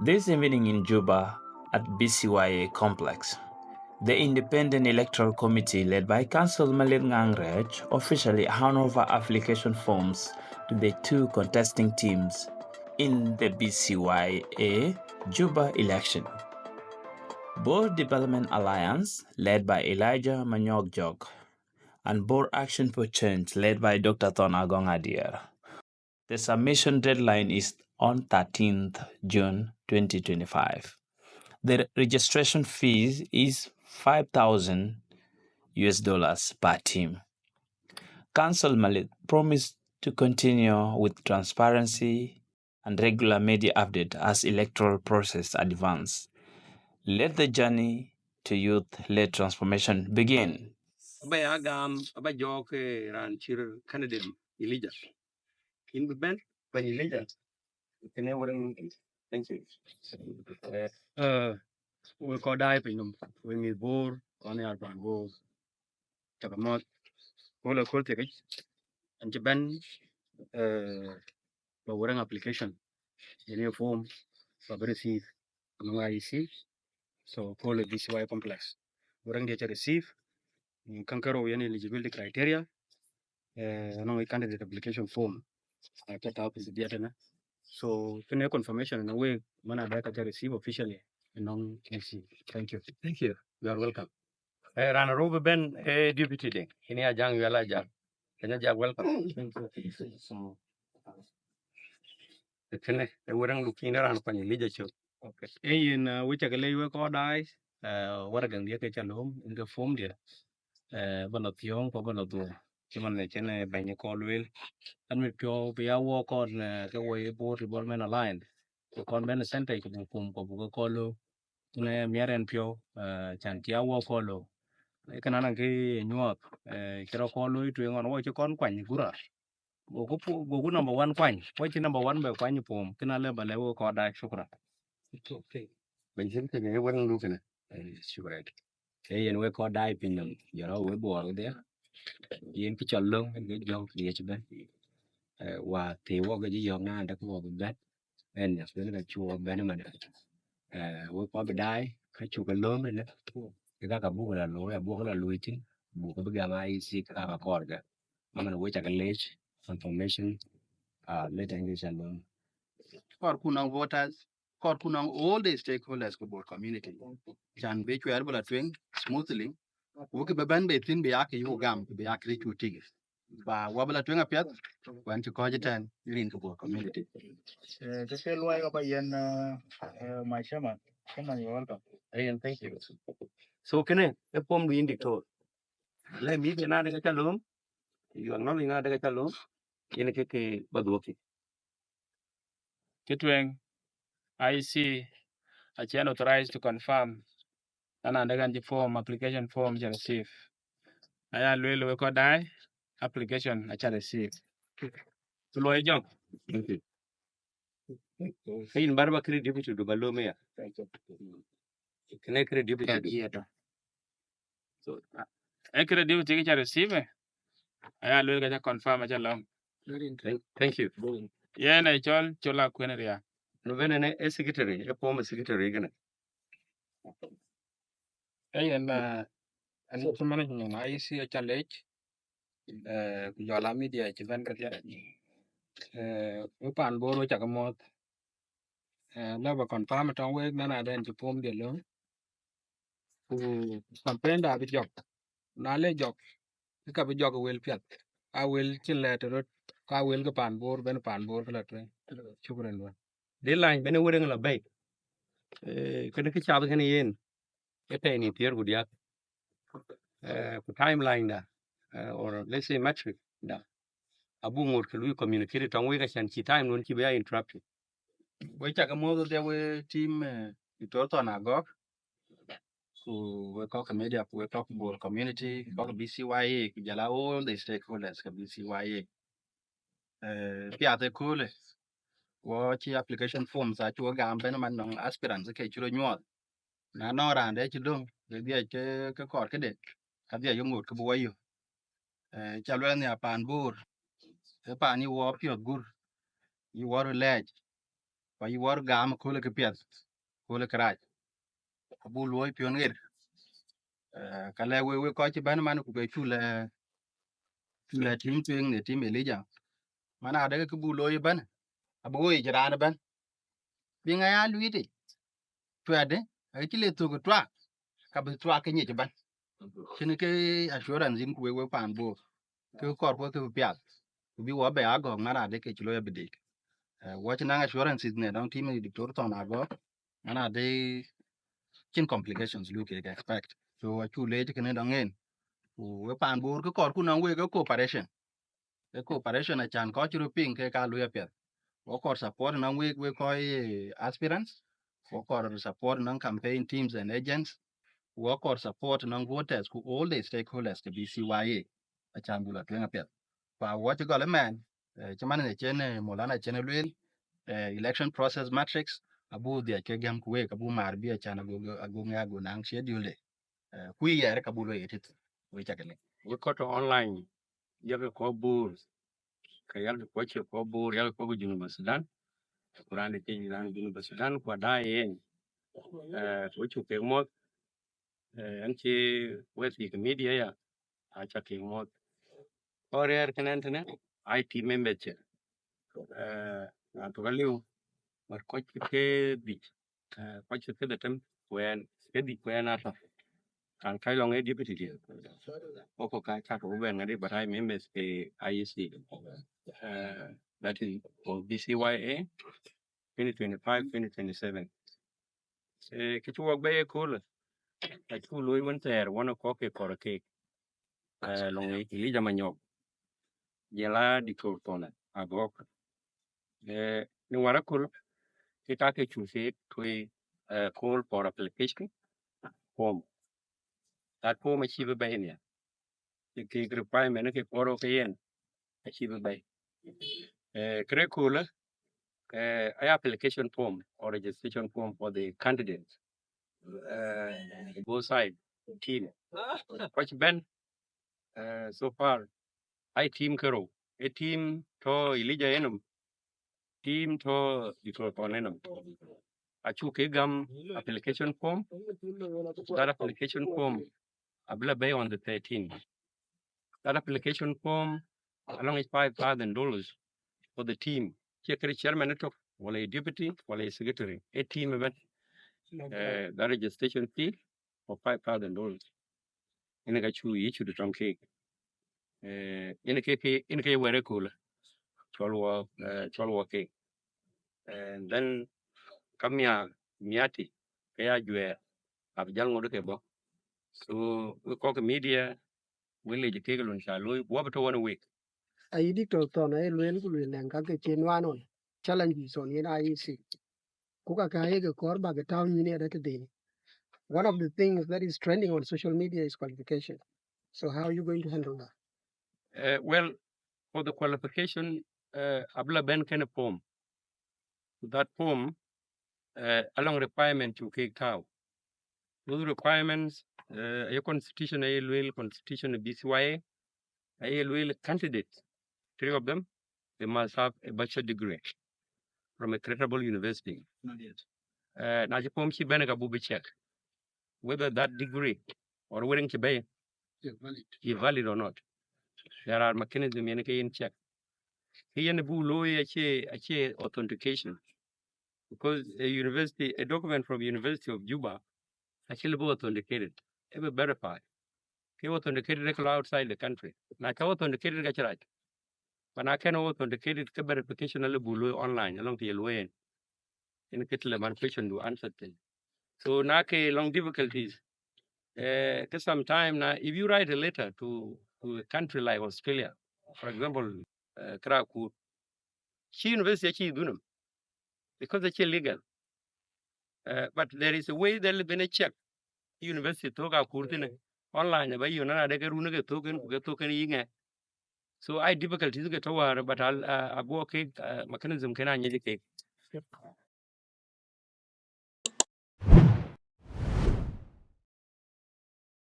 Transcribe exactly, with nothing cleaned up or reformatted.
This evening in Juba at B C Y A complex, the Independent Electoral Committee, led by Council Malik Ngang Riech, officially hand over application forms to the two contesting teams in the B C Y A Juba election. Bor Development Alliance, led by Elijah Manyok Jok, and Bor Action for Change, led by Doctor Thon Agong Adier. The submission deadline is on thirteenth June twenty twenty-five. The registration fee is five thousand U S dollars per team. Council Malik promised to continue with transparency and regular media update as electoral process advance. Let the journey to youth-led transformation begin. Aba ya gam, aba jɔɔk, eh, raan cï candidate Elijah. Yïn bï bɛ̈n, bɛ̈ny Elijah. Kënë wërëŋ, thank you. Eh, eh, we kɔc daai piny nɔm, we mïth Bor, kɔn ya pan Bor. Cak mɔ̈th, kööl ë kööl thiekic, an cï bɛ̈n, eh, ba wërëŋ application, yen ye form, ba bï receive, anɔŋ I E C, so kööl ë B C Y complex. Wërëŋ diɛ cä receive, mm, käŋ kärou yen eligibility criteria, eh, anɔŋ candidate application form, ah, cä tääu piny diɛ tënë. So, kënë confirmation në wek, man adɛ ka cä receive officially, anɔŋ I E C. Thank you. Thank you. You are welcome. Eh, raan rou bï bɛ̈n, eh, deputy de. Ini Ajak Yuɛl Ajak. Kenya Ajak, welcome. Thank you. So, kënë, eh, wërëŋ lukin raan kuany Elijah Cok. Okay. Eh, yen, eh, we cak lec we kɔc daai, eh, wërëŋ diɛ ke cä lööm, in ke form diɛ. Eh, ba lɔ thiɔ̈ɔ̈ŋ, ku ba lɔ dhuɔ̈ɔ̈ŋ. Cï man në cïn, eh, bɛ̈ny kɔn lueel. An mit piɔ̈u bï ya wɔ kɔn, eh, ke wɔ ye Bor Development Alliance. Ku kɔn bɛ̈n center ku buk kum, ku buk ke kɔn lɔ. Në miɛt ɛn piɔ̈u, eh, can cï a wɔ kɔn lɔ. Eh, kënë anɔŋ kë ye nyuɔɔth, eh, cï rɔ kɔn lɔ tueŋ ɣɔn wɔ cï kɔn kuany gura. Goku pu-, goku number one kuany. Wɔ cï number one bɛ kuany pom. Kënë alë ba lɛ wɔ kɔn daai, shukran. Okay. Bɛ̈ny cïn kënë, wërëŋ du kënë. Eh, shukran. Ee yen wek kɔc daai piny nɔm, jɔl rɔt wek Bor wedhie. Yen kë cɔl löŋ, en ke jɔŋ riëëc ëbɛ̈n. Eh, wa thii wɔ ke jɔ yɔ̈ɔ̈k na ande ke wɔ bï bɛ̈n. Ɛn ya, yen ka cuk wɔ bɛ̈n ëmën. Eh, wek kɔc bï daai, ka cuk ke lööm ënë. Ke ka ka buk la looi, abuk la looi thïn, buk ke bï gam I E C ke ka ka kɔɔr ke. Amën wek cak lec, confirmation, ah, letter in ke cɔl löŋ. Kɔɔrku nɔŋ voters, kɔɔrku nɔŋ all the stakeholders ke Bor community. Can bï cuɛɛr bï la tueŋ smoothly. Ku kë bï bɛ̈n bei thïn bï ya kë yuk gam, bï ya kë rïc cu tik. Ba wɔ bï la tueŋ apiɛth, ku ɛn cï kɔc ëtɛ̈ɛ̈n rin ke Bor community. Eh, kë ke luɔi ka ba yen, eh, eh, my chairman. Chairman, you're welcome. Ayen, thank you. So kënë, ë pom du yïn diktor. Le mïth yen adë ke cä lööm, you acknowledge na adë ke cä lööm, yen kë ke ba dhuɔ̈k thïn. Cï tueŋ, I E C acï en authorized to confirm, na na dek an cï form, application form cï receive. Aya lueel wek kɔc daai, application acä receive. Ku luɔi jɔŋ. Thank you. Ke yïn bär ba kërë deputy du ba lööm ya. Kënë kërë deputy du. So, eh, kërë deputy ke cä receive, eh? Aya lueel ka cä confirm, acä lɔ̈ŋ. Thank, thank you. Yen ë cɔl, cɔl Akuën Riak. Në bɛ̈n ënë ë secretary, ë former secretary kënë. Ee yen, eh, ɛn cï management I E C acä lec, eh, ku jɔl a media cï bɛ̈n kedhie. Eh, wek pan Bor wek cak muɔ̈th. Eh, lë ba confirm tɔŋ wek, na na dɛn cï pom diɛ löŋ. Ku campaign da bï jɔk. Na le jɔk, ke ka bï jɔk ë wël piɛth. A wël cïn lɛ̈ɛ̈t röt, ka wël ke pan Bor, bɛ̈n pan Bor ke la tueŋ. Shukran wën. Deadline bɛ̈n ë wërëŋ la bɛ̈i. Eh, kënë kë cath kënë yen, ë tɛ̈i nïn thiëër ku diäk. Eh, ku timeline da, eh, or let's say metric da, abuk ŋot ke lui communicate tɔŋ wek acän cï time duɔ̈n cï bï ya interrupted. Wek cak muɔ̈th dhia wek team, eh, Victor Thon Agok, ku wek kɔc ke media, ku wek kɔc Bor community, kɔc ke B C Y A, ku jɔl a all the stakeholders ke B C Y A. Eh, piath ëköölë, wɔ cï application forms acuk gam bɛ̈n man nɔŋ aspirants ke cï röt nyuɔɔth. Na nɔŋ raan dɛ cï döŋ, ke dhiac ke, ke kɔɔr këde, ka dhiac ke ŋot ke bï wɔ yök. Eh, ca luɛl nhiaar pan Bor, ë pan yï wɔ piɔ̈th gur, yï wɔ röt lɛɛc. Ku ayï wär gam kööl kë piɛth, kööl kë rac. Abuk luɔi piɔ̈n ɣer. Eh, ka lɛ̈k wek, wek kɔc cï bɛ̈n man, ku ke cu lɛ, cu lɛ tim tueŋ në tim Elijah. Man adek kë buk looi ëbɛ̈n, abï woi yic raan ëbɛ̈n. Bï ŋa ya luiitë? Cuɛtde, acï le thök ë tuak, ka bï tuak ke nyic ëbɛ̈n. Cïn ke assurance yïn ku wek, wek paan Bor. Ke kɔɔr ku ke piath. Ku bï wɔ bɛ agɔ̈k man adek ke cï looi abï dek. Eh, wɔ cï naŋ assurances në dɔŋ tim ë Doctor Thon Agɔ̈k, man adek cïn complications lu kek expect. So, acu leec kënë dɔŋ en. Ku wek paan Bor kë kɔɔr ku nɔŋ wek ë cooperation. Ë cooperation acan kɔc cï röt piŋ ke ka lui apiɛth. Wɔ kɔɔr support nɔŋ wek, wek kɔc, eh, aspirants. Wɔ kɔɔr support nɔŋ campaign teams and agents. Wɔ kɔɔr support nɔŋ voters ku all the stakeholders ke B C Y A. Acan buk la tueŋ apiɛth. Ku awɔ cï gɔl ëmɛn, eh, cï man ë cen, eh, Maulana cen ë lueel, eh, election process matrix, abuk dhiac ke gɛm ku wek, abuk maar bï acan ago, ago ŋɛ ago naŋ schedule de. Eh, ku yɛɛr ka buk looi ëtït, wek cak ëlë. Wek kɔc tɔ̈ online, yak kɔc Bor, ke yak kɔc cie kɔc Bor, yak kɔc Junub Sudan. Ku raan de cï raan Junub Sudan, ku ada yen. Eh, ku cuk kek muɔ̈th, eh, ɛn cï wek thïk media ya, aca kek muɔ̈th. Kɔc rɛ̈ɛ̈r kënë ɛn tënë, I T member cï. Eh, na tök aliu, mat kɔc cï ke dhïc, eh, kɔc cï ke dhetem, ku ɛn ke dhïc ku ɛn atɔ̈. Kan kac lɔŋ ë deputy diɛ. Wok kɔc ka cak ku bɛn ŋadï, but I members ke I E C. Eh, that is for B C Y A twenty twenty-five, twenty twenty-seven. Eh, kë cï wok bɛ̈i ëköölë, acu looi wën thɛɛr, wën ë kɔ̈k ke kɔɔr keek. Eh, lɔŋ Elijah Manyɔk, jɔl a Doctor Thon Agɔ̈k. Eh, në wär aköl, ke ka ke cuk keek tueŋ, eh, call for application form. That form acï bï bɛ̈i nhial. Ke, ke requirement ke kɔɔr ke yen, acï bï bɛ̈i. Eh, kërë köölë, eh, a application form or registration form for the candidates. Eh, both side, team. Kɔc bɛ̈n, eh, so far, I team ke rou. Ë team tɔ̈ Elijah yenɔm, team tɔ̈ Doctor Thon yenɔm. Acuk ke gam application form. That application form abï la bɛ̈i on the thirteen. That application form alɔŋ yic five thousand dollars for the team. Cie kërë chairman ëtök, wala ye deputy, wala ye secretary. Ë team ëbɛ̈n. Eh, that registration fee for five thousand dollars. Yen ka cu yï cu tɔŋ keek. Eh, yen ke, ke, yen ke wɛ̈t ëköölë. Cɔl wɔ, eh, cɔl wɔ keek. And then ka miäk, miäk tï, ke ya juɛɛr, abï jäl ŋot ke bɔ̈. So, wek kɔc media, wek lec keek lon ca looi, wɔ bï tɔ̈ wën week. Ayï Doctor Thon aye lueel ku lueel lɛ̈ŋ ka ke cï nuan ɣɔn, challenges ɣɔn yen I E C. Ku ka ka ye ke kɔɔr bäk ke tääu nyïn ë rɛ̈t tëdeni. One of the things that is trending on social media is qualification. So how are you going to handle that? Eh, well, for the qualification, eh, abï la bɛ̈n kënë form. That form, eh, alɔŋ requirement cuk keek tääu. Those requirements, eh, aye constitution, aye lueel constitution B C Y A, aye lueel candidate, three of them, they must have a bachelor degree from a credible university. Not yet. Eh, na cï form cï bɛ̈n ka buk bï check whether that degree or wëriŋ cï bɛ̈i, yeah, valid, is valid or not. There are mechanism yen ke yen check. Ke yen buk looi acie, acie authentication. Because a university, a document from University of Juba, actually be authenticated, e be verified. Ke authenticated ke lo outside the country. Na ca authenticated ka cï rac. But na kën authenticated, ke verification alëu buk looi online, alɔŋ të ye lueel yen. Yen ke të le man question du answer thïn. So na ke lɔŋ difficulties, eh, ke sometime na, if you write a letter to, to a country like Australia, for example, eh, kra ku, cï university cï dhunum, because they cï legal. Eh, but there is a way that bene check university thok a kur thïn online, ba yïn na de ke run ke thok en, ku ke thok en yï ŋɛ. So I difficulties ke tɔ̈ wäär, but I'll, uh, abuɔ ke, uh, mechanism kën a nyic ke.